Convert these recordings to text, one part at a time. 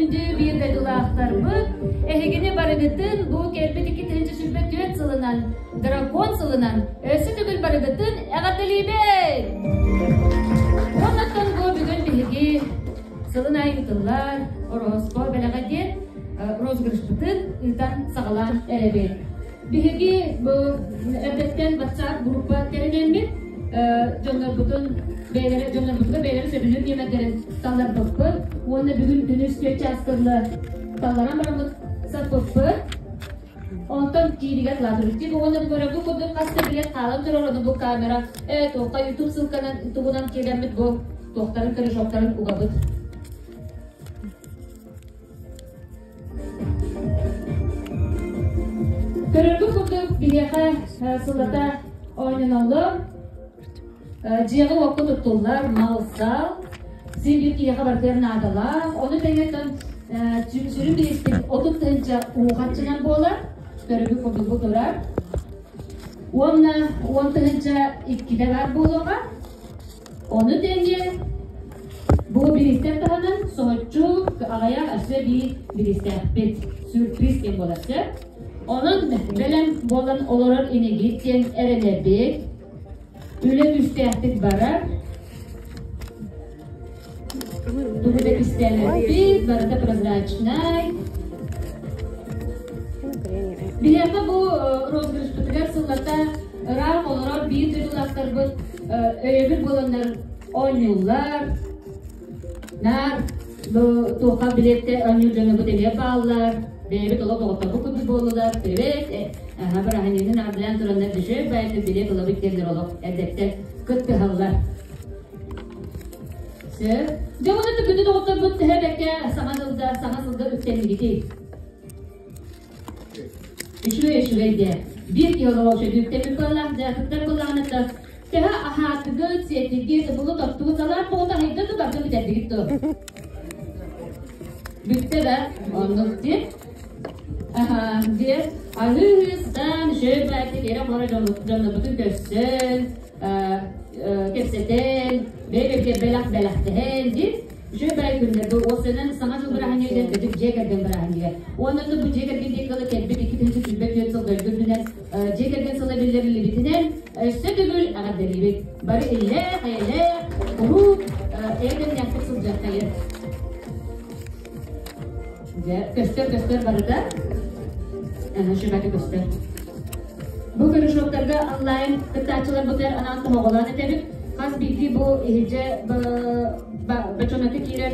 Күндү биир дойдулаахтарбыт, эһигини барыгытын бу кэлбит 2024 сылынан, дракон сылынан өссө төгүл барыгытын эҕэрдэлиибит! Оннуттан бу бүгүн биһиги сылын аайы ыытыллар Ороһуспо бэлэҕэ диэн розыгрышпытын ыытан саҕалаан эрэбит. Биһиги бу эрдэттэн WhatsApp группа тэринэммит, дьоннорбутун бэйэлэрэ дьоннорбутугар бэйэлэрэ сөбүлүүр нүөмэрдэрин талларбыппыт уонна бүгүн күнүс түөрт чааска талларан бараммыт саппыппыт. Онтон кииригэр лаатырбыт. Уонна көрөргө курдук хас да билет хаалан турар, ону бу камера, э, туохха YouTube ссылканан тугунан киирэммит бу туохтарын корешоктарын угабыт. Көрөргүт курдук биһиэхэ сыллата оонньоноллор. Дьиэҕэ-уокка туттуллар мал-сал, син биир киһиэхэ барытыгар наадалаах. Ону тэҥэ сүрүн бирииспит 30 тыһыынча уу харчынан буолар. Көрөргүт курдук бу турар. Уонна 10 тыһыынча иккитэ баар буолуоҕа. Ону тэҥэ бу бириистэр таһынан соһуччу аҕыйах өссө биир бириистээхпит. Сюрприз диэн буолар сөп. Онон бэлэм буолан олорор инигит диэн эрэнэбит. Үлэ күүстээхтик барар. Тугу да кистээбэппит, барыта прозрачнай. Биһиэхэ бу розыгрышпытыгар сыллата ыраах олорор биир дойдулаахтарбыт өйөбүл буоланнар оонньууллар. Наар бу туохха билиэттэ оонньуур дьонобут эмиэ бааллар. Бэйэбит олох доҕотторбут курдук буоллулар. Привет! Аха, бырааһынньыгын аҕалаан тураннар дешевый баайты билиэт ылабыт диэннэр олох эрдэттэн кыттыһаллар. Сөп. Дьэ, уонна күндү доҕотторбут төһө бэккэ саҥа сылда, саҥа сылга үктэннигитий? Үчүгэй, үчүгэй дии. Биир киһи олоҕо үчүгэй буоллаах, дьэ, атыттар буоллаҕына төһө аһаатыгыт, сиэтигит, булу тоттугут, салаат тоҕото аһыйда да барда бүтэрдигит дуо? Бүттэ да, оннук диэн. Аха, диэн аһыы сытан, үчүгэй баайдык эрэ-хоро дьоннорбутун көрсөн, кэпсэтэн, бэйэ-бэйэбитигэр бэлэх бэлэхтэһэн диэн үчүгэй баай күннэр бу уопсайынан саҥа дьыл бырааһынньыга диэн бөтүк дьиэ кэргэн бырааһынньыга. Уонна бу дьиэ кэргэн диэн кыла кэлбит 2024 сыл дойду үрдүнэн дьиэ кэргэн сыла биллэриллибитинэн өссө төгүл эҕэрдэлиибит. Бары иллээх, эйэлээх, куруук эйэ-дэмнээхтик сылдьыаххайын. Дьэ, көстөр-көстөр барыта. Шөбөтө көстөр. Бу корешоктарга онлайн кыттааччыларбытыгар анаан тоһоҕолоон этэбит. Хас биирдии бу иһирдьэ бочонокка киирэр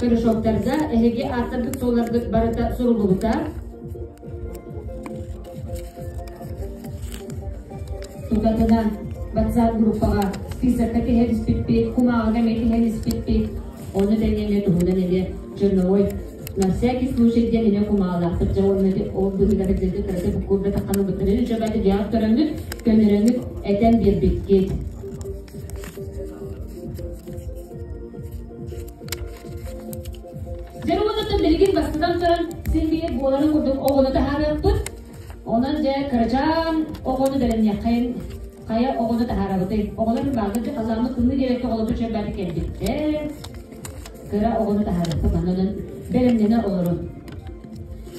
корешоктарга эһиги ааттаргыт-суолларгыт барыта суруллубута. Тутатына WhatsApp группаҕа списокка түһэн испиппит, кумааҕыга эмиэ түһэн испиппит. Ону тэҥэ эмиэ туһунан эмиэ черновой на всякий случай диэн эмиэ кумааҕылаахпыт дьэ уонна ол быһыыга кырдьык кыраты буккурда тахханы быттарын үчүгэйдик дьиэҕэ көрөҥҥүт көннөрөҥҥүт этэн биэрбиккит. Дьэ уонна билигин бастатан туран син биир буоларын курдук оҕону таһаарыахпыт. Онон дьэ кырачаан оҕону бэлэмниэххэйин хайа оҕону таһаарабытый? Оҕолор бааллар дьэ халлааммыт тымныы диэбэккэ оҕолорбут чөрбөтө кэлбиттэр. Кыра оҕону таһаарыахпыт манна бэлэмнэнэ олорун.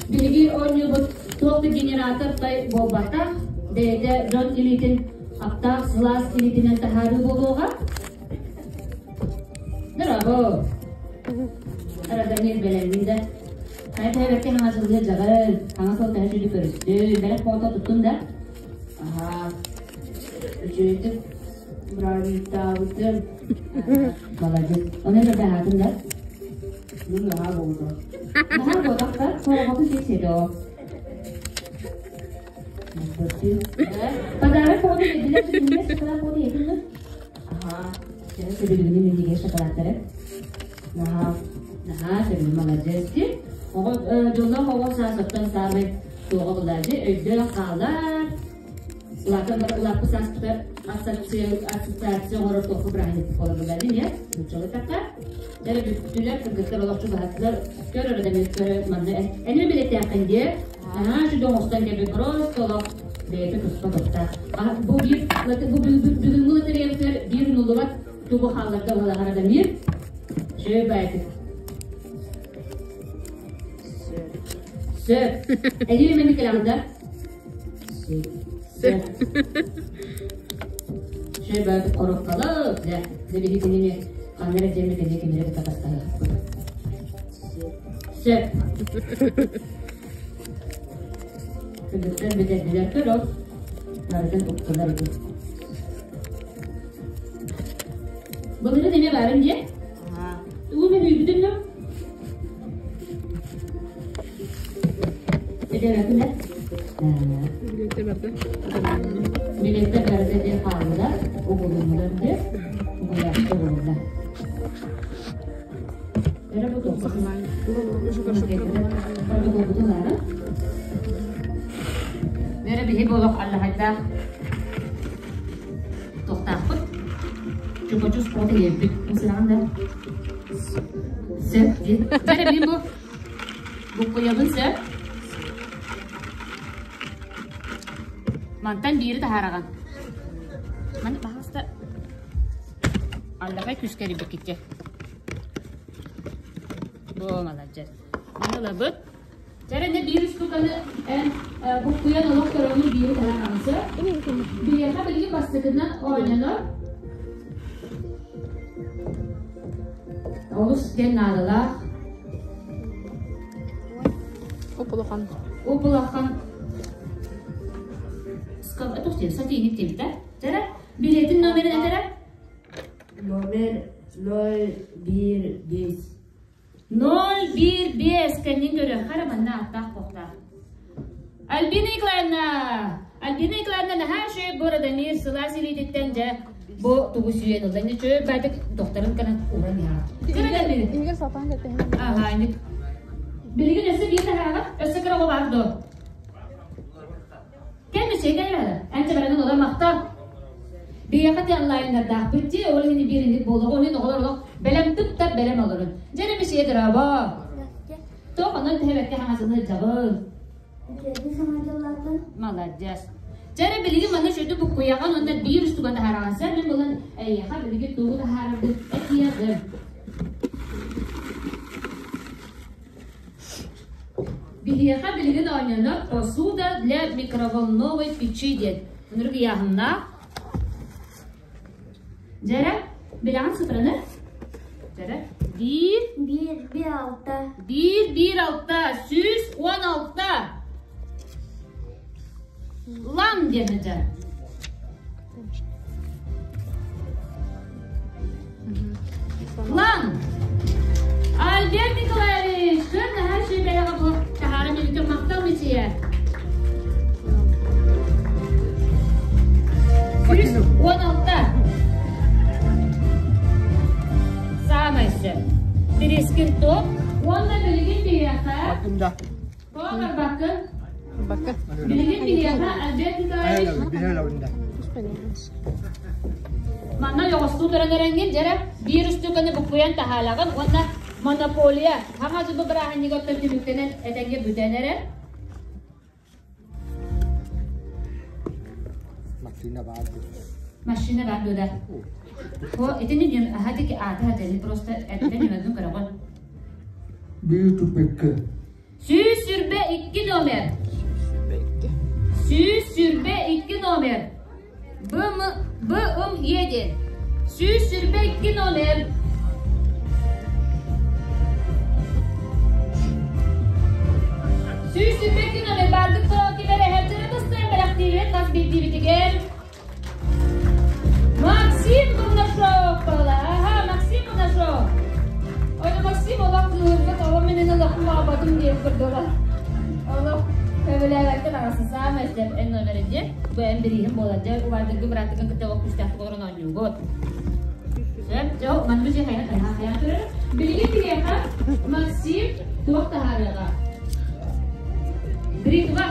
Биһиги оонньуубут туох да генератор тай буолбатах, бэйэтэ дьон илиитин аптаах сылаас илиитинэн таһаарыы буолуоҕа. Браво! Радомир бэлэммин да. Хайа тэһэбэккэ хаҥа сылдьа дьаҕын, хаҥа сыл тэһэ сүдү көрүстүн, бэлэх фото туттун да. Аха. Үчүгэйдик бравиттаабытым. Молодец. Оны да баһаатын да. Ну, наһаа буолду. Наһаа буолбатах да, сороҕотун сиэксиэдо. Подарок фото билэр билэр шоколад фото етин Аһаа, төһө сөбүлүүнү минньигэс шоколадтары? Наһаа, наһаа сөбүлүү маладьыас дии. Оҕо дьоллоох оҕо саас оттон саамай туоҕа булаадьы өйдөөх хаалар. Улаатан бар улааппыт сааспытар ассоциация оҥорор туохха бырааһынньык буолар булаадьы нет? Нууччалыы такка. Дьэ бүттүлэр, кыргыттар олохчу баһаттылар. Көр өрө да көрө манна эни билетээххин диэ. Аһаа, сүдэ оҥостон кэлбит просто олох бэйэтэ туспа топтаах. Бу биир бу бүгүҥҥү лотереябытыгар биир умнуллубат тугу хаалларда уһалаһара да мир. Үчүгэй баайдык. Сөп. Эдии мени кэлэҕин да? Сөп. Сөп короккалык дьэ дэ биһи ханна эрэ дьэммит эмиэ кинилэри кытта тастаһыахпыт. Сөп. Күндүттэн бүтэрдилэр көрөр. Барытын уктулар ити. Былырыын эмиэ баарын дьэ? Тугу мен үйбүтүн нө? Эдэрэтилэр. Билиэттэ барда. Билиэттэ барда диэн хааллылар, угулуннулар диэн, угулаахта угулунна. Эрэ бу Бэрэ биһи болох аллахайдаах тохтаахпыт. Чукочус спорт иһэрбит. Сыраҕын да? Сөп диэн. Бэрэ биһи бу буккуйабын сөп. Мантан биири таһаараҕын. Маны пожалуйста Аллахай күүскэ эрийбиккитчэ. Бу маладьыас. Маны ылабыт. Чэрэнэ биир штуканы эн буккуйан олох көрөҥүн биири таһаараҕын сөп. Биһиэхэ билигин бастакынан оонньонор. Олус диэн наадалаах. Уп-улахан. Уп-улахан. Сатиник диэбитэ. Чэрэ, билиэтин номерин этэрэ? Номер 015. 015 кэннин көрүөххэ эрэ манна ааттаах буохтаах. Альбина Николаевна! Альбина Николаевна наһаа үчүгэй бу Радомир сылаас илиититтэн дьэ бу тугу сүүйэн ылла. Инде чөй баатык докторын кэнэн уран иһаа. Инигер сатаан кэтэһэн. Аха, инник. Билигин өссө биир таһааҕа, өссө кыра оҕо баар дуо? Кэмичэ кэлэр. Эн баранын олор махтал. Биһиэхэ ти онлайннардаахпыт дии, ол иһин биир инник буолуоҕа, ол иһин оҕолор олох бэлэм тыптар бэлэм олорун. Дьэ эрэ мичийэ дорообо. Туох онон төһөбөккө хаҥасыны ыдьабын. Маладьыас. Дьэ эрэ билигин манна шөтү буккуйаҕын уонна биир устуга таһаараҕын. Сэр мин булан эйиэхэ билигин тугу таһаарарбын этиэҕим. Биһиэхэ билигин оонньонор посуда для микроволновой печи диэн ынырык ыйааһыннаах. Дьэрэ, билэҕин цифраны? Дьэрэ, биир. 1 1 6. 1 1 6, 116. Лам диэн этэ. Лан! Альберт Николаевич, көр наһаа үчүгэй бэлэҕи бу таһааран иликкэ махтал мичийэ. 116. Саамай сөп. Тирискин топ. Уонна билигин биһиэхэ Тоҕо барбаккын? Барбакка. Билигин биһиэхэ Альберт Николаевич Манна ойоҕостуу туран эрэҥҥин дьэрэ биир устууканы буккуйан таһаалаҕын уонна монополия хаҥас бу бырааһынньыгыттан түмүктэнэн этэҥҥэ бүтэн эрэр. Машина баар дуо? Машина баар дуо да? О, итини диэн аһа аата хатыны просто эттэн нөмөргүн көрөҕүн. Биир тупикка. 122 номер. 122 номер. Б М Б М Е диэн. 122 номер. 122 номер бардык кибер эһэрдэрэ тастайан бэлэхтиибит хас биирдиибитигэр. Максим Бурнашов буолла. Аха, Максим Бурнашов. Ой, Максим олох кыһырбыт, оҕо минин олохпун аҕабатым диэн курдуга. Олох көбүлээбэттэн аҕасы саамай сөп эн номерин диэн. Бу эн бирииһин буолар. Дьэ, убаардыргы бырааттыгын кытта олох күүстээхтик олорон оонньуугут. Сөп, дьэ, манна дьэ хайа хайа хайа көрөр. Билигин биһиэхэ Максим туох таһаарыаҕа? Бритва.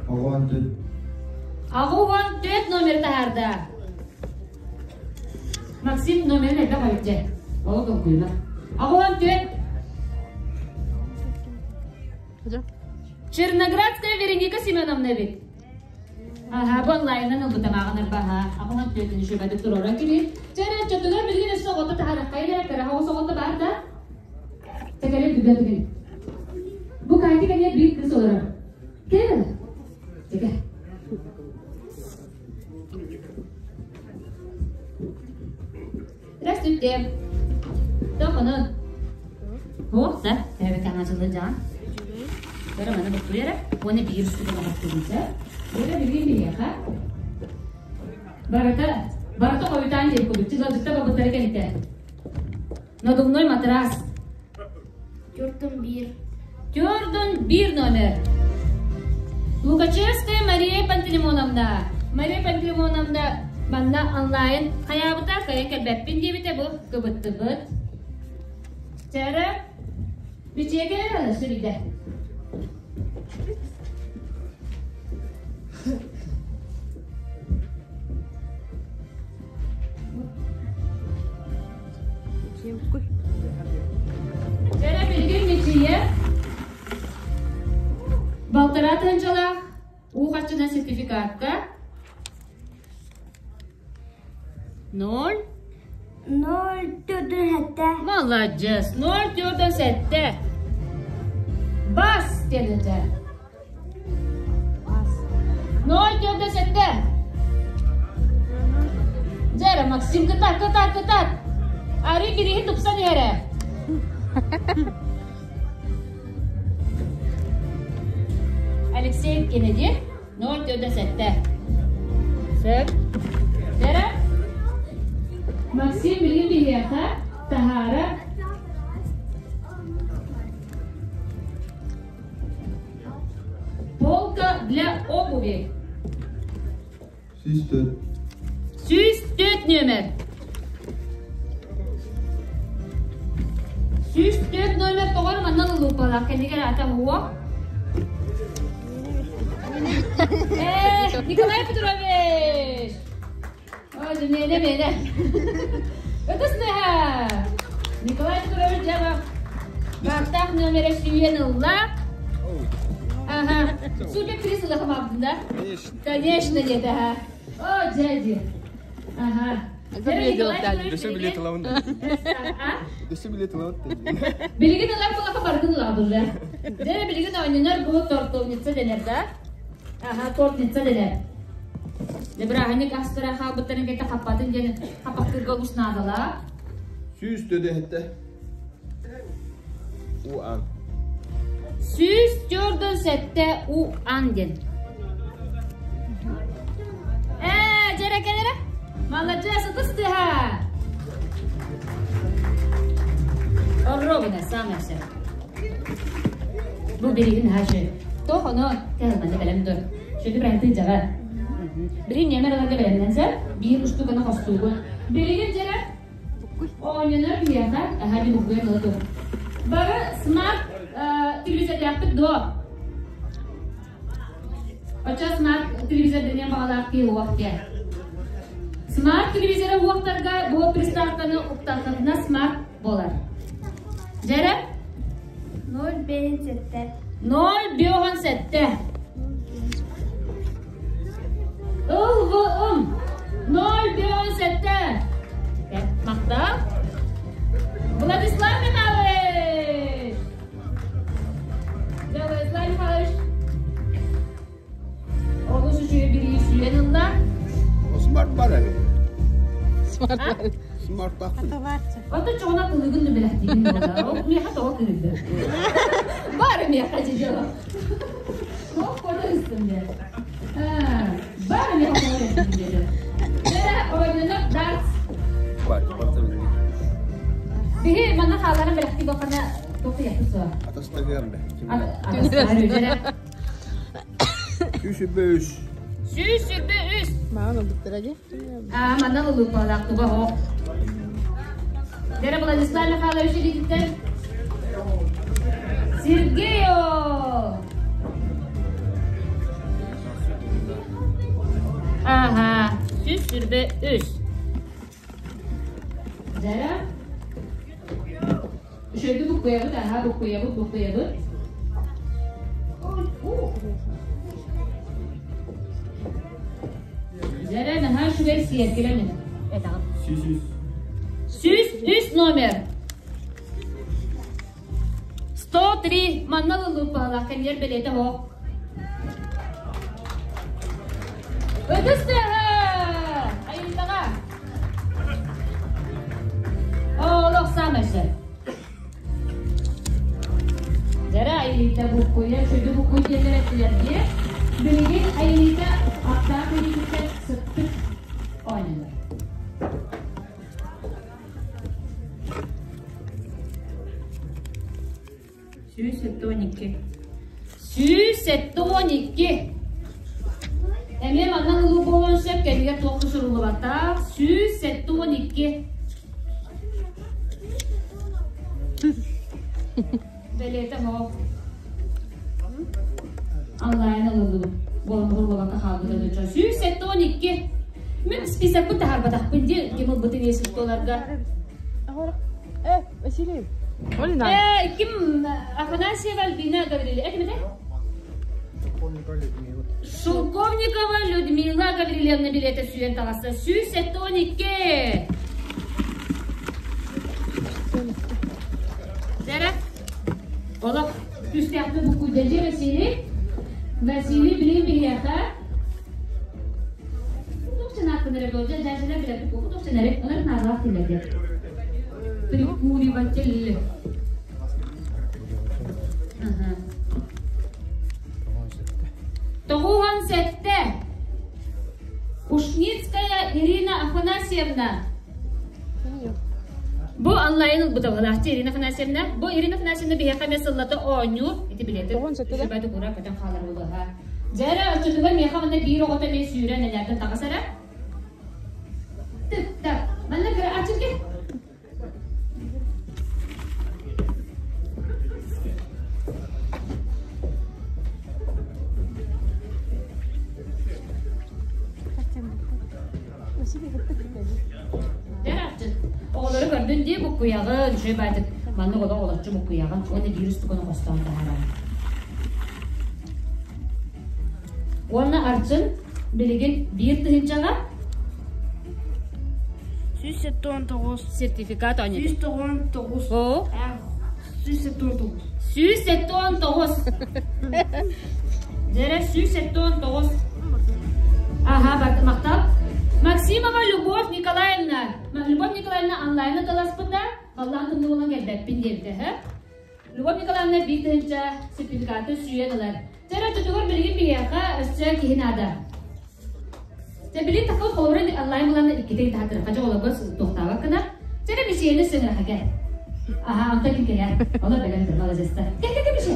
Оҕон 84 номер таһаарда. Максим номерин элбэх эбит Ол толкуйла. 84. Черноградская Вероника Семеновна эбит. Аха, бу онлайнынан ылбытым ааҕынар баһа. Аҕынан түөтүн үшөбөтүк турора кири. Чэрэ, чотугар билигин өссө оҕото таһаараххай эрэ, кыраха оҕото баар да? түргэн түгэн. Бу Катя кэннэ биир кыыс олорор. Кэл. Чэкэ. Здравствуйте. Тохонон. О, да, тэбэ таҥасылы жаан. Бары маны буттуяра, уонна биир устугун оҕоттугунса. Бары билигин биһиэхэ. Барыта, барыта хойутаан диэн курдук. Чыгалдьытта барбыттара кэлитэ. Надувной матрас. Төрдүн биир. Төрдүн биир номер. Лукачевская Мария Пантелеймоновна. Мария Пантелеймоновна манна онлайн хайаабыта кайан кэлбэппин диэбитэ бу кыбыттыбыт. Чэрэ бичиэгэ сүрүйдэ. Эрэ билигин Мичийэ балтараа тыһыынчалаах уу харчынан сертификатка ноль Ноль төрдүн сэттэ. Маладьыас. Ноль төрдүн сэттэ. Бас диэн этэ. Ноль төрдүн сэттэ. Дьэ Максим кытаат, кытаат, кытаат. Арый бириһин тупсан иһэрэ. Алексей Кеннеди, ноль төрдүн сэттэ. Сөп. Дьэрэ. Максим билигин биһиэхэ таһаара Полка для обуви. 104. 104 нүөмэр. 104 номер тоҕор манна лупалаах кэннигэр ата уо. Э, Николай Петрович! О, миэнэ, миэнэ. Ытыс наһаа. Николай Петрович дьаба баартаах номера сүүйэн ылла. Ага. Супер приз ылла хамаабытын да? Конечно, диэтэ, ага. О, дяди. Ага. Дөссө билет ылабын. Дөссө билет ылабын. Билигин ылар булаха барытын ылабыллар. Дьэ, билигин оонньонор бу тортовница дэнэр да? Аха, тортница дэнэр. Дьэ, бырааһынньык астара хаалбыттарын кэтэ хаппатын диэн хаппахтыырга олус наадалаах. 104 этте. У ан. 147 У ан диэн. Ээ, дьэрэ кэлэрэ. Маладьыас, ытыс тыаһа. Оруобуна, самое все. Бу билигин хашы. Тоох ону кэлмэни бэлэм дур. Шөтү брэхти дьаҕа. Билигин ньэмэр ыларга бэлэмнэнсэ, биир устуганы хостуугун. Билигин дьэрэ оонньонор биһиэхэ аһа ди буккуйан ыла тур. Бары смарт телевизордаахпыт дуо? Оччо смарт телевизор диэн баҕалаах киһи уох диэн. Смарт телевизоры уохтарга бу приставканы укталларына смарт буолар. Дьэрэ? 0,7. 0,7. Ыл в ым. 0,7. Махтал. Владислав Михайлович! Владислав Михайлович. Олус үчүгэй бириги сүүйэн ылла. Смарт бар эбит. Смарт бар. Смарт тахсын. Ото чоҕуна кылыгын да бэлэхтиигин буолла. Ол миэхэ тоҕо кыһыйда. Бар миэхэ дьиэ Тоох кода ыстым дэ. Бар миэхэ тоҕо ыстым дэ. Дэ ойнонор дартс. Бар, барта билигин. Биһи манна хааларын бэлэхтии бохана туох яхты суа. Атастаһыам бэ. Атастаһар 103. 103. Маҕан ылбыттара дии. Аа, манна ылыппалаах туга оһох. Дэрэ Владислав Михайлович илиититтэн Сергею! Ага, 123. Дэрэ Үшөйдү буккуйабыт, аха, буккуйабыт, буккуйабыт. Дьэрэ, наһаа үчүгэй сиэркилэ мин. Этэҕин. 103. 103 номер. 103 манна ылыллыбыт баһылаах кэннигэр бэлиэтэ оһох. Ытыс тыаһа! Айыллаҕа! Олох саамай сөп. Дьэрэ Айылита буккуйа, сүдү буккуй диэннэр эттилэр дии. Билигин Айылита аптаах илиититтэн сыттык оонньонор. 172. 172. Эмиэ манна ылыы буолуон сөп, кэннигэр туох да суруллубатах. 172. Бэлиэтэ оһох. Онлайн ылыллыбыт. Буолан уһуллубакка хаалбыт өтөчө. 172. Мин списокпын таһаарбатахпын дии, ким ылбытын если что-ларга. Э, Василий. Э, ким Афанасьева Альбина Гавриловна. Э, ким это? Шелковникова Людмила Гаврилевна билиэтэ сүүйэн таҕыста. 172. Зара, олох күүстээхтик буккуйда Василий. Василий билин биһиэхэ Туох эрэ буолдьа, дьээдьэлэр билэппит буолбут туох эрэ, онон наадалаах тиллэргэ. Прикуриватель. 97. Ушницкая Ирина Афанасьевна. Бу онлайн ылбыта быһылаахчы Ирина Афанасьевна. Бу Ирина Афанасьевна биһиэхэ эмиэ сыллата оонньуур. Ити билетин сүбэти кура көтөн хаалар буолуоха. Дьэ эрэ, оччотугар миэхэ манна биир оҕото эмиэ сүүрэн элээрдэн таҕыс эрэ. Тык-так. Манна кыра ачырге. Оҕолору көрдүн дии буккуйаҕын, үчүгэй баайдык маннык олох олоччу буккуйаҕын уонна биир устуканы хостоон таһааран. Уонна Арчын билигин 1 тыһыынчаҕа 179. Сертификат оонньотор. 199. О? 179. 179. Дьэрэ 179. Ага, махтал. Максимова Любовь Николаевна. Любовь Николаевна онлайна таласпыта, халлаан тумнубунан кэлбэппин диэбитэ, һэ? Любовь Николаевна 1 тыһыынча сертификаты сүүйэн ылар. Дьэрэ оччотугар билигин биһиэхэ өссө киһи наада. Дьэ билин такой холобура онлайн булан иккитин таһаттырха дьэ олорго туохтаабак гына. Дьэрэ мишени сыҥыраха кэл. Аха, онто ким кэлэр? Олор бэлэм тұр, молодецтар. Кэл, кэл, кэл, Мише.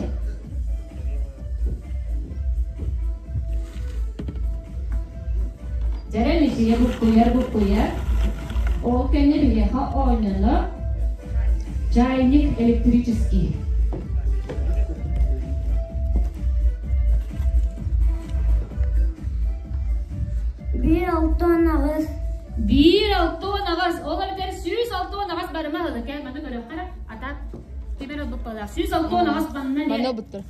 Дьэрэ Мишеге буккуйар, буккуйар. Ол кэннэ биһиэхэ оонньонор чайник электрический. 168. 168. Ол эбэтэр 168 барыма ылы. Кэл, маны көрүөххэ эрэ. Ата, ким эрэ ылбыт 168 манна Манна ылбыттар.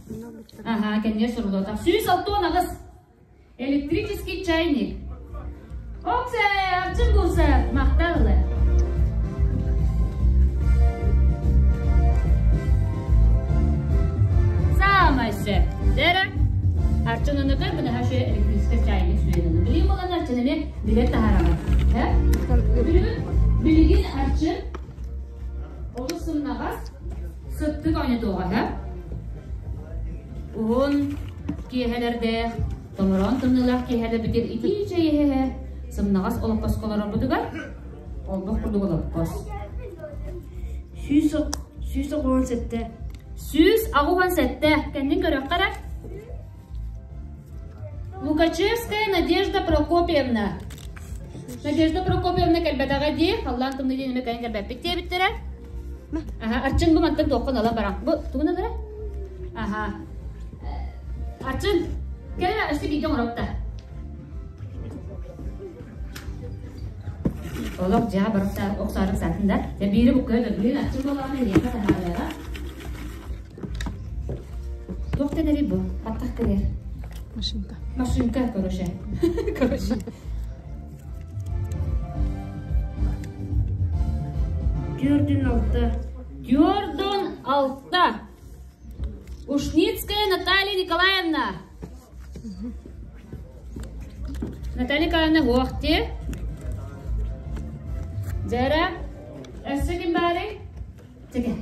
Ага, кэннигэр сурулуотах. 168. Электрический чайник. Оксе, Арчын булса, махтал. Саамай сөп. Дэрэ, Арчын онугар бынаһа шө электрический чайник сүйенini. Билин болан Арчын эме билет таһараҕа. Э? Билигин Арчын олус сымнаҕас сыттык ойнотуоҕа, һэ? Уһун киэһэлэрдээх, томороон тымныылаах киэһэлэр бүтэр итии чэй иһэ сымнаҕас олоппоско олорорбутугар олбох курдук олоппос. 187. 187. Кэннин көрүөххэ эрэ. Лукачевская Надежда Прокопьевна. Надежда Прокопьевна кэлбэтэҕэ дии, халлаан тымныы диэн эмэ кэлэн кэлбэппит диэбиттэрэ. Аха, Арчын бу мантан туоххун ала баран. Бу тугун ылара? Аха. Арчын, кэлэ өссө биирдэ оҥоробут да. Олох дьаа барыта охсоору саатын да. Дьэ биири буккуйа дөргүн Арчын буоллаҕына эйиэхэ таһаарыаҕа. Туох дэнэрий бу? Баттах кырыйар. Машинка. Машинка, короче. Короче. 46. 46. Ушницкая Наталья Николаевна. Наталья Николаевна уохти. Дьэрэ, өссө ким баарый? Чэкэ.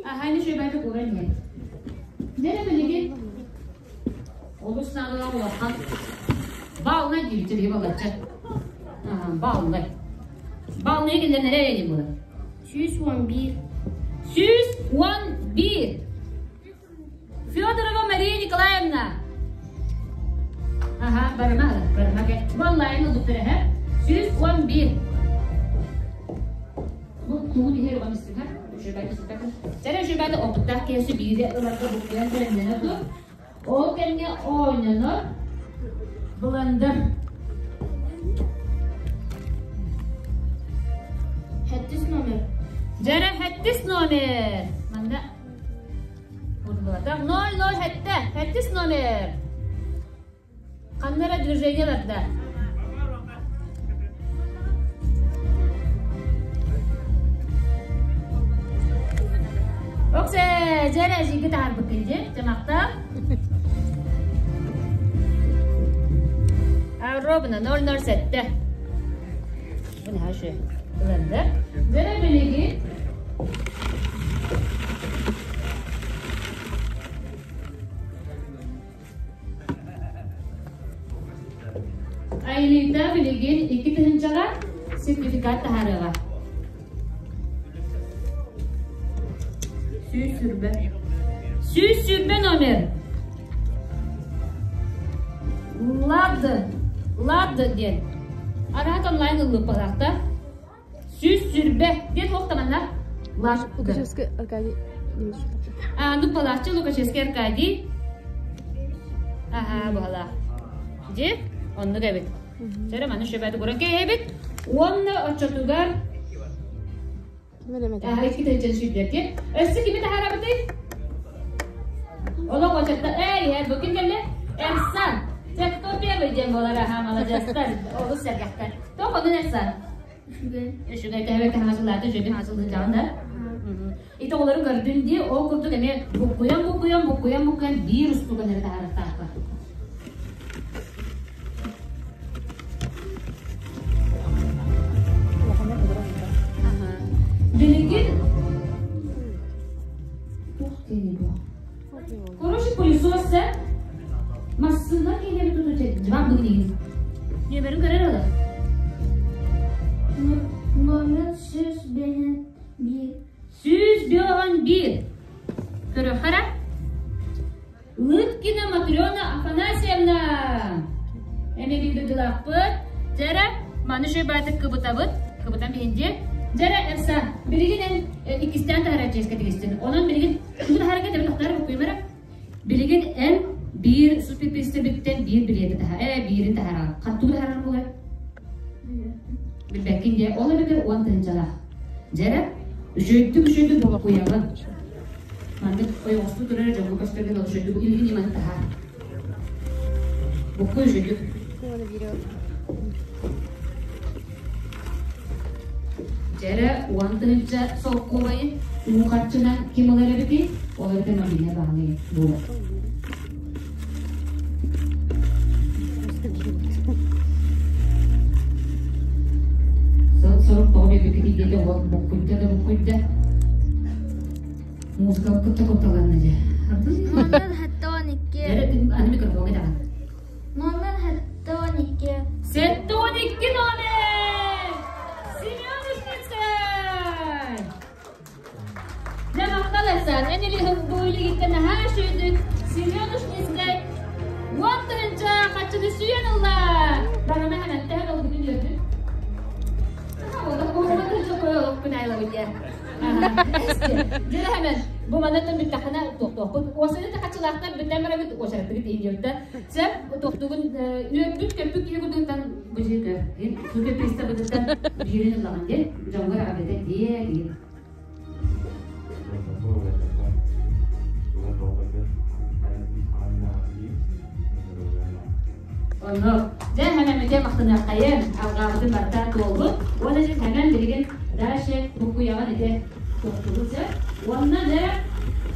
Аха, не шөбәті көрен иһэр. Дьэрэ билигин олус наадалаах улахан баалынай диэбиттэр биһи балачча. Баалынай. Баалынай киллэрнэрэ эрэ буолар. 111. 111. Федорова Мария Николаевна. Аха, барыма, барыма кэ. Бу онлайн ылбыттар эһэ. 111. Бу тугу иһэр оҕон истиһэр. Үшүбэти сыттакын. Сэрэ үшүбэти опыттаах киһи биири ыларга буккуйан бэлэмнэнэ тур. Ол кэмҥэ оонньонор блендер. Хэттис номер. Дьэрэ хэттис номер. Манна Урбатах 0 0 7 хэттис номер. Ханна эрэ движение барда. Оксе, дьэрэ жиги таһарбыккын дии, дьамахта. Ровно 007. Бу наһаа үчүгэй. Ыланда. Дьэрэ билигин Айлита билигин 2 тыһыынчаҕа сертификат таһаарыаҕа. 120. 120 номер. Лад. Лад диэн. Араат онлайн ыллыппалаахта. 120 диэн туохтаманна? Лад. Лукашевский Аркадий Дмитриевич. А, ну палааччы Лукашевский Аркадий. Аха, буһала. Дьи, оннук эбит. Чэрэ маны шөбәті көрөн кээбит. Уонна оччотугар Ким эрэ Аха, икки тыһыынча сүүрдэрки. Өссө кими таһаарабытый? Олох оччотто эй, эй, бу ким кэллэ? Эрсан. Дьэ, кто первый диэн буолар, аха, маладьыастар. Олус сэргэхтэр. Тоох онун Эрсан? Үчүгэй. Үчүгэй төһөбөккө хаҥасылаата, үчүгэй хаҥасылыын да. Ити оҕолору көрдүн дии, ол курдук эмиэ буккуйан, буккуйан, буккуйан, буккуйан биир устуган эрэ таһаарыахтаахпын. Улаханнык олорор ыта. Аха. Билигин туох диэний бу? Короче, пылесос массыына киинэби туту дьыбаан бүгүн Нүөмэрин көрөр ыла. Номер 151. 151. Көрөхөрө. Лыткина Матрена Афанасьевна. Эми билдилаахпыт. Дьэрэ, маны шөйбаатык кыбытабыт. Кыбытан биһинди. Дьэрэ, Эрса, билигин эн иккистээн таһара чиэскэ тигистин. Онон билигин тугу таһарга тэбин тохтоор буккуймара. Билигин эн биир суперпристебиттен биир билиэти таһа, биирин таһара. Хаттуу таһарар буолар. Билбэккин диэ. Ол эбэтэр 10 тыһыынчалаах. Дьэрэ, үчүгэйдик үчүгэйдик буккуйаҕын. Маннык ойоҕостуу турар дьоҥҥо көстөргө үчүгэйдик илгин иманы таһаар. Буккуй үчүгэйдик. Дьэрэ 10 тыһыынча солкуобайы уу харчынан ким ылар эбитий? Ол эбэтэр мобильнай баҕаны буолар. Сыл сорук тоҕо биэрбиккитий диэтэ уол буккуйда да буккуйда. Музыка кытта кутталанна дьэ. Номер 72. Дьэрэ аны микрофоҥҥа даҕан. Номер 72. 72 номер! Семен Ушницкай! Дьэ, махтал Эрсан, эн илиһин бу илигиттэн наһаа үчүгэйдик Семен Ушницкай 10 тыһыынча харчыны сүүйэн ылла! Барама ханаттаһан ылбытын үөрдүн. Олох күн айлабыт дьэ. Дьэ хэмэн, бу манаттан бүттэххинэ туохтуохпут. Уосаны хачылаахтар бүтэн барабыт уочараттыгыт иһиниэбит. Сеп туохтугун үөрбүт көппүт киһи курдуктан бу жиһи супер приставытыттан биирин ыллаҕын диэн дьоҥҥор аҕабыта диэ диэн. Онно дьэ хэмэн мите махтаныаххайын алҕаабытын барта туолбут. Уонна дьэ хэмэн билигин дальше буккуйаҕын ити туохтугут дьэ. Уонна дьэ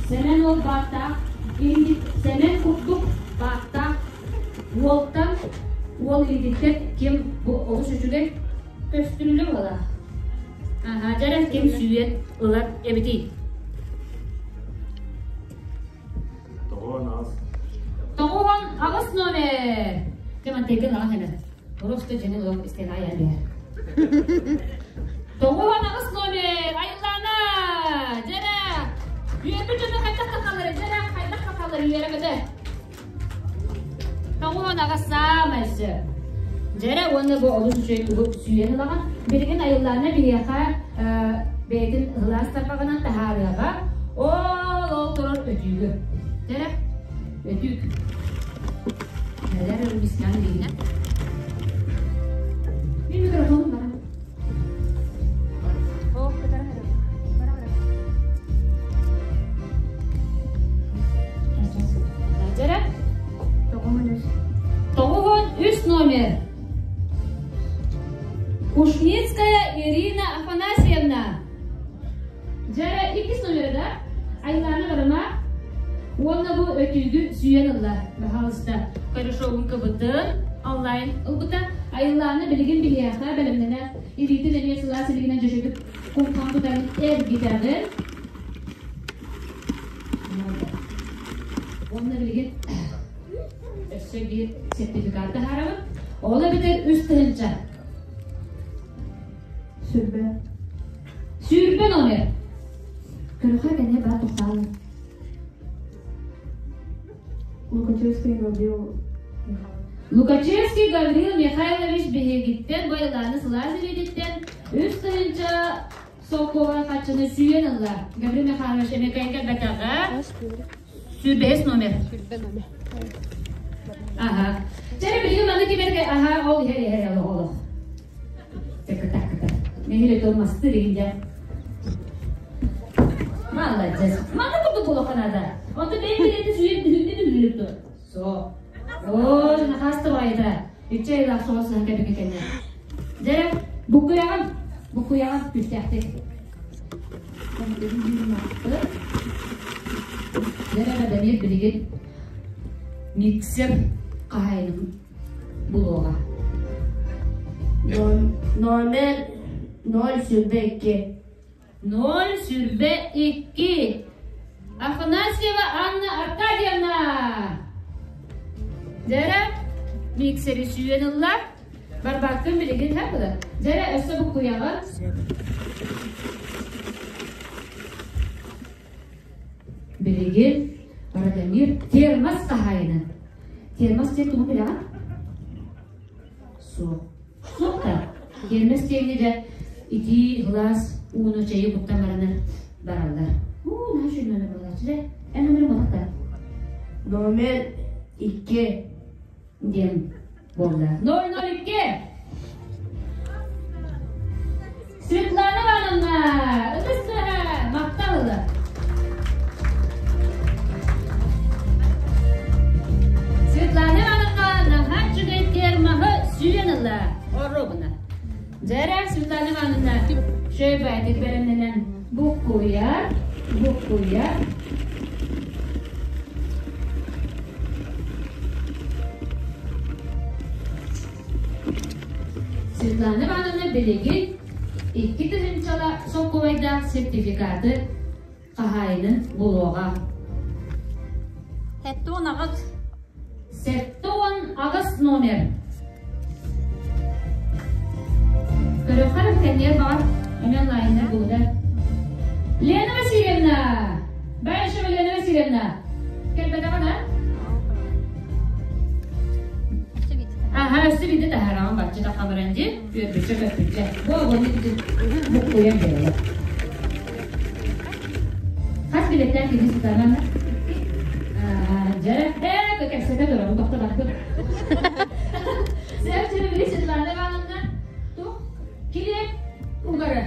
Сэмэн уол бааттаах, Сэмэн курдук бааттаах уолтан уол илиититтэн ким бу олус үчүгэй көстүрүлэ буолар. Аха, дьэрэ ким сүүйэн ылар эбитий? 98. 98 номер. Ким антейген аҕа кэлэр. Просто дьэни ылан истэн айан биэр. 98 номер. Айыллаана! Дьэрэ! Үөрбүт дьоно хайдах хахаллар? Дьэрэ, хайдах хахаллар үөрэ көтө? 98 саамай сөп. Дьэрэ уонна бу олус үчүгэй тугу сүүйэн ылаҕын. Билигин Айыллаана биһиэхэ бэйэтин ылаас тарбаҕынан таһаарыаҕа. Ол ол турар өтүүгү. Дьэрэ, өтүүк. Нэлэр өрүмүскээн билигинэ. Мин микрофонум бара. Дьэрэ. 93 номер. Ушницкая Ирина Афанасьевна. Дьэрэ иккис номера да? Айлаана барыма. Уонна бу өтүүгү сүүйэн ылла. Баһаалыста. Корешогун кыбытын онлайн ылбыта. Айыллааны билигин биһиэхэ бэлэмнэнэ илиитин эмиэ сылаас илигинэн дьөшөтүк кумхан тутан эргитэҕин. Уонна билигин өссө биир сертификат таһаарабыт. Ол эбэтэр 3000. Сүрбэ. Сүүрбэ номер. Көрөхө кэннэ бар тохтаалла. Лукачевский Гаврил Михайлович. Лукачевский Гаврил Михайлович биһигиттэн байылааны сылаас илиититтэн 3000 солкуобай харчыны сүүйэн ылла. Гаврил Михайлович эмиэ кэлбэтэҕэ. Сүүрбэһис номер. Сүүрбэ номер. Аха. Чэ, билигин манна кимэргэ аха ол иһэр иһэр олох олох. Кытта-кытта. Нэһилэ тылмастыр иһинде. Молодец. Манна курдук улаханада. Онто бэйэ билети сүйен дүһүннү дүһүлүп Со. О, нахаста байда. Үччэ айлаах соҕус сыһан кэбигэ кэннэ. Дьэ, буккуйаҕын, буккуйаҕын күстээхтик. Дьэ, Радамир билигин миксер хаһайынын булуоҕа. Номер 022. 022. Афанасьева Анна Аркадьевна! Дьэрэ, миксери сүүйэн ылла. Барбаккын билигин һэ было. Дьэрэ, өссө буккуйаҕын. Билигин Радомир термос хаһаайына. Термос диэн тугу билэҕин? Суох. Суох да. Термос диэҥҥэ дьэ итии ылаас ууну чэйи куттан баранар бараллар. Уу, наша номер буолааччы дэ. Эн номерин буолбат да? Номер 2 диэн буолла. 002 Светлана Ивановна, ытыс тыаһа, махтал ыла. Светлана Ивановна наһаа үчүгэй термоһы сүүйэн ылла. Оруобуна. Дьэрэ, Светлана Ивановна, шөйбайтик бэлэмнэнэн буккуйар, буккуйар. Светлана Ивановна билигин 2000 солкуобайдаах сертификаты хаһаайынын булуоҕа. 78. 78 номер. Көрөхөр кэнниэр баҕар эмиэ онлайннар булда. Лена Васильевна! Баишева Лена Васильевна! Кэлбэтэҕин а? Аха, өссө биирдэ таһаараҕын бачча тахабаран дии, үөрбүччэ көппүччэ. Бу оҕону буккуйан биэрэллэр. Хас билеттээх киһи сытаран дьэ, ээ, кэпсэтэ турабын тохтотохпут. Сэр Сергей Светлана Ивановна, тух килиэп угары.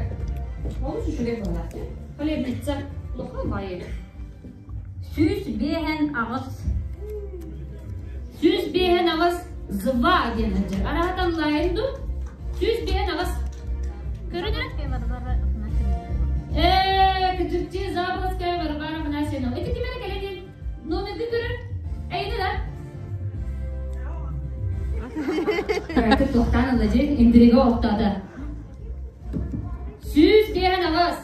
Олус үчүгэй буолааччы. Хлебница. Улахан баайы. 158. 158 зва диэн сылдьар. Араһатан лайын ду? 158. Көрүнэ? Ээ, Кычыкчы Заболоцкая Варвара Афанасьевна. Афанасьевна, ити ким эрэ кэлэн диэн номерды көрөр. Эйини да. Кыратык туохтаан ылла дии, интрига оттоото. 158.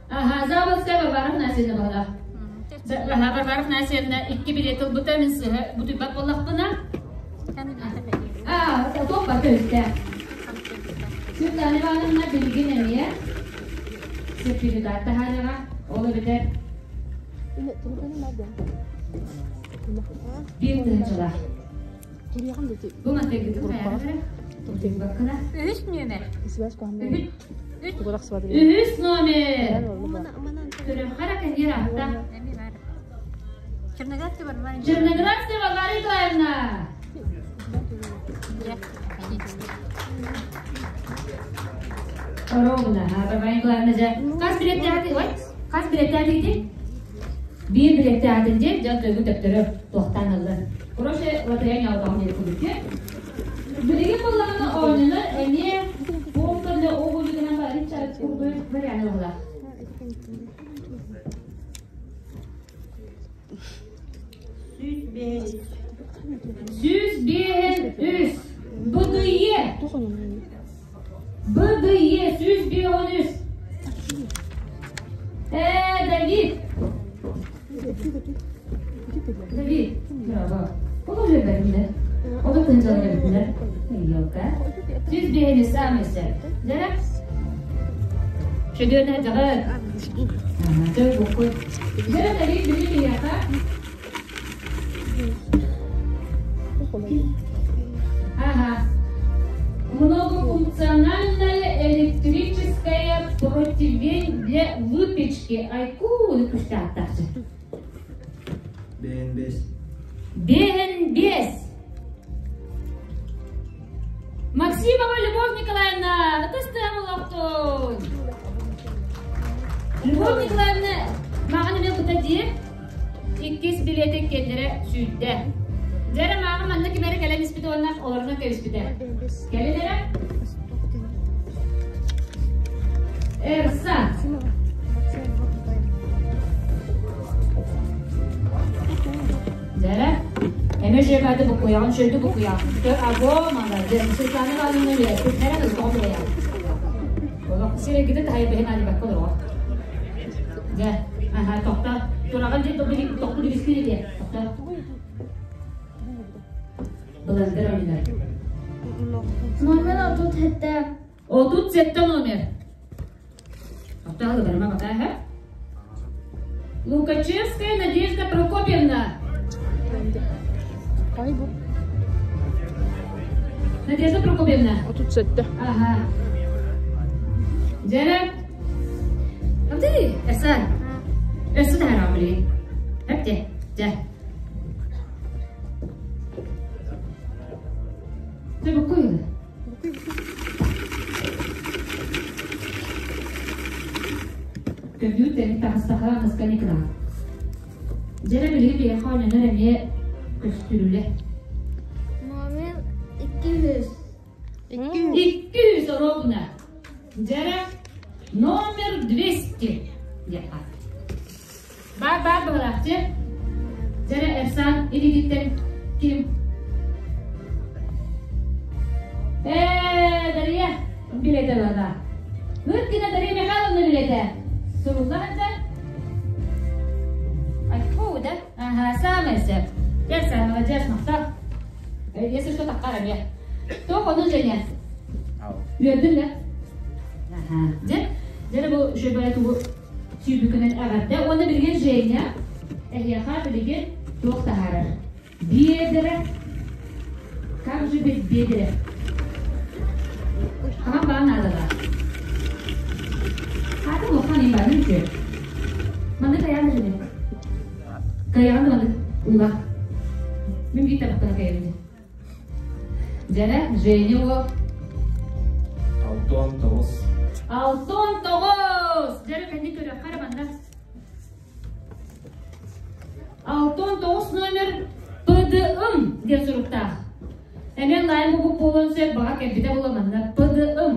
Аха, Заболская Варвара Афанасьевна буолла. Аха, Варвара Афанасьевна икки билет ылбыта, мин сыһа бутуйбат буоллахпына. А, отуох бар көстө. Светлана Ивановна билигин эмиэ сертификат таһаарыаҕа. Ол эбэтэр биир тыһыынчалаах. Бу мантайгытын хайаан эрэ? Үһүс нүөмэр. Үһүс номер. Көрөххө эрэ кэнниэр аатта. Черноградская Варвара Николаевна. Ровно. Варвара Николаевна дьэ. Хас билеттээх ой, хас билеттээх диэтий? Биир билеттээх дьэ, дьон төгү төптөрү туохтаан ылла. Короче, лотерея ньалбаҕын диэри курдук. Билигин буоллаҕына оонньонор эмиэ полка для обуви гынан баран курдук вариант ылла. 105 үс. БДЕ. БДЕ 153. Давид. Давид. Браво. Ол уже бэрдилэр. Ол тынжалар эбиттилэр. Елка. 105 самый сөп. Дәрә? Шөдүөнэ дьаҕар. Дьэ буккут. Дьэ Давид били биһиэхэ. Ага. Многофункциональная электрическая противень для выпечки. Айку күстәттахчы. Бээн бэс. Бээн бэс. Максимова Любовь Николаевна, ытыстыам олохтун. Любовь Николаевна маған эмиэ кута диир. Иккис билиэти кэллэрэ сүүрдэ. Дьэ мааҕы манна ким эрэ кэлэн испитэ уонна олорунан кэбиспитэ. Кэлин эрэ. Эрса. Дьэрэ. Эмэ жебады букуяҕын шөйдү букуяҕын. Аго молодец. Светлана Ивановна үөрэппит. Эрэн ылтоҕо буруйаҕын. Олох сирэйгитэ таһайа бэһин алибакка олоҕо. Дьэ, аха, тохто. Тураҕын дьэ тохту дибискин диэ. Тохто. Быландыр ойнар. Номер 37. 37 номер. Тоқталы барма пока, ага. Лукачевская Надежда Прокопьевна. Надежда Прокопьевна. 37. Ага. Дьэрэ. Абды, Эса. Өссө таһарамри. Әпте, дьэ. Дьэ, буккуй. Көмүр таһыстаха таска никла. Дьэрэ билигин биһиэхэ оонньонор эмиэ көстүрүлэ. Номер 200. 200 ровно. Дьэрэ номер 200 диэхэ. Бар бар быһылаахчы. Дьэрэ Эрсан илиититтэн ким? Ээ, Дария билетэ бада. Ыт гына Дария Михайловна билетэ. Сурулла сылдьар. Откуда? Ага, самое сөп. Эрсан, молодец, махтал. Если что, таккара эмиэ. Туох ону Женя? Үөрдүн да? Ага. Дьэ, дьэ бу үчүгэй тугу сүүрбүкүнэн эҕэрдэ. Уонна билигин Женя эһиэхэ билигин туох таһаарар? Биэдэрэ. Как же без биэдэрэ? Хаһан баан наадалаах? Хаата улахан имбаанын үчү. Манна кайаан Женя? Кайаан маннык ула. Мин биир табахтана кайабын. Дьэрэ, Женя уол. 69. 69! Дьэрэ кэнни көрүөххэ эрэ манна. 69 номер ПДМ диэн суруктаах. Эмиэ лайм бу буолуон сөп баҕа кэлбитэ була манна ПДМ.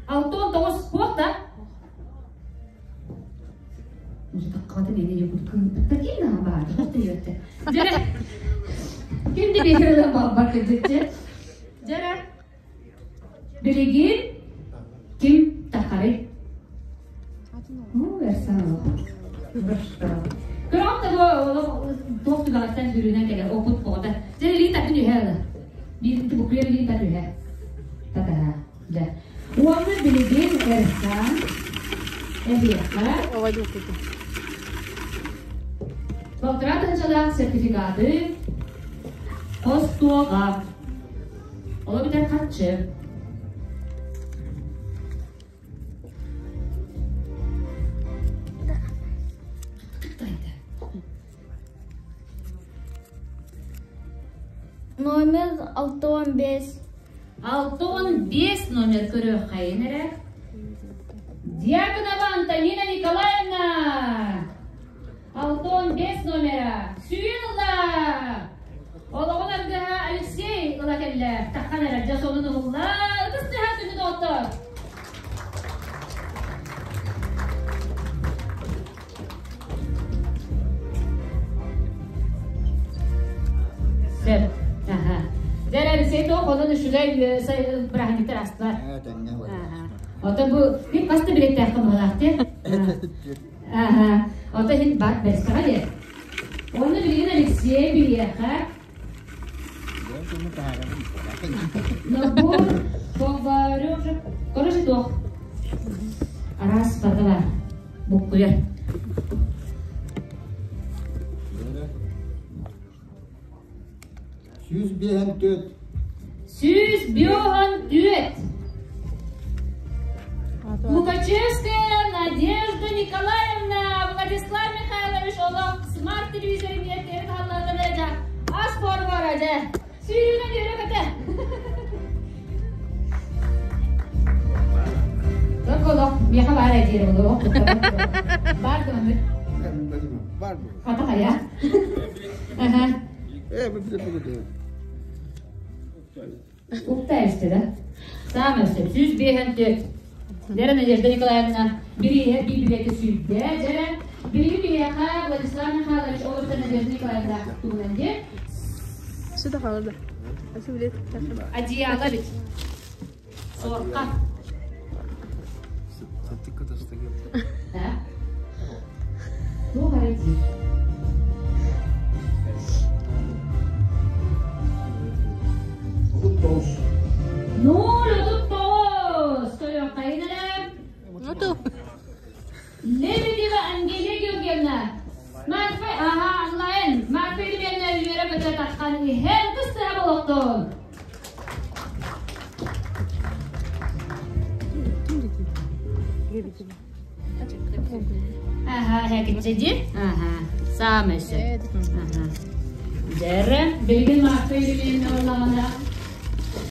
69 суох да? Хатын эне якут такие на баар, вот Дьэрэ, ким да биһиги балбар кырдьыкчы. Дьэрэ, билигин ким тахарый? Ну, эрсаало. Көрөҕүм да бу туох түгэҕиттэн бүрүнэн кэлэр опыт оҕото. Дьэ, илии татын үһэ ыла. Биир букуйар илии тат үһэ. Татаһа. Дьэ. Уонна билигин Эрсан эһиэхэ балтараа тыһыынчалаах сертификаты хостуоҕа. Ол эбэтэр харчы. Номер 65. 65 номер көрүөххэйин эрэ. Дьяконова Антонина Николаевна! 65 номера. Сүүн ылла! Олоҕун аргыһа Алексей ыла кэллэ. Таххан эрэ дьэ сонун уһулла. Ытыс тыаһа күнү доҕоттор! Сөп. Аха. Дьэ, Алексей тоох онон үчүгэй бырааһынньыктар астылар. Ото бу мин хаста билеттээх быһалаах те. Аха. Ото хин бар бэстэҕэ де. Онно билигин Алексей биһиэхэ Набор поварёшек. Короче, туох. Араас барда бар. Буккуйар. 154. 154. Лукачевская Надежда Николаевна, Владислав Михайлович олох смарт телевизорын эркэрин халлаатана дьа ас буор буора дьэ сүүрүүнэн үөрэ көтө Только олох миэхэ баар диир олох баар гыммыт Бар Хата хайа Аха Укта эсте да. Саамай сөп. 105 Дэрэ Надежда Николаевна бирииһэ биир билиэти сүүрдэ. Дьэрэ биһиги биһиэхэ Владислав Михайлович олорто Надежда Николаевна туһунан диэн. Сюда холодно. Одеяло ведь. Сорка. Да? Ну, ходи. 039. Көрүөххэйин Ну, Лебедева Ангелия Георгиевна. Марфа, ага, онлайн. Марфа Ильинична үөрэ көтө таххан иһэн тыстыһа болохтун. Аха, хэкиччи Аха, саамай сөп. Аха. Дьэрэ, билигин Марфа Ильинична оллаҕына.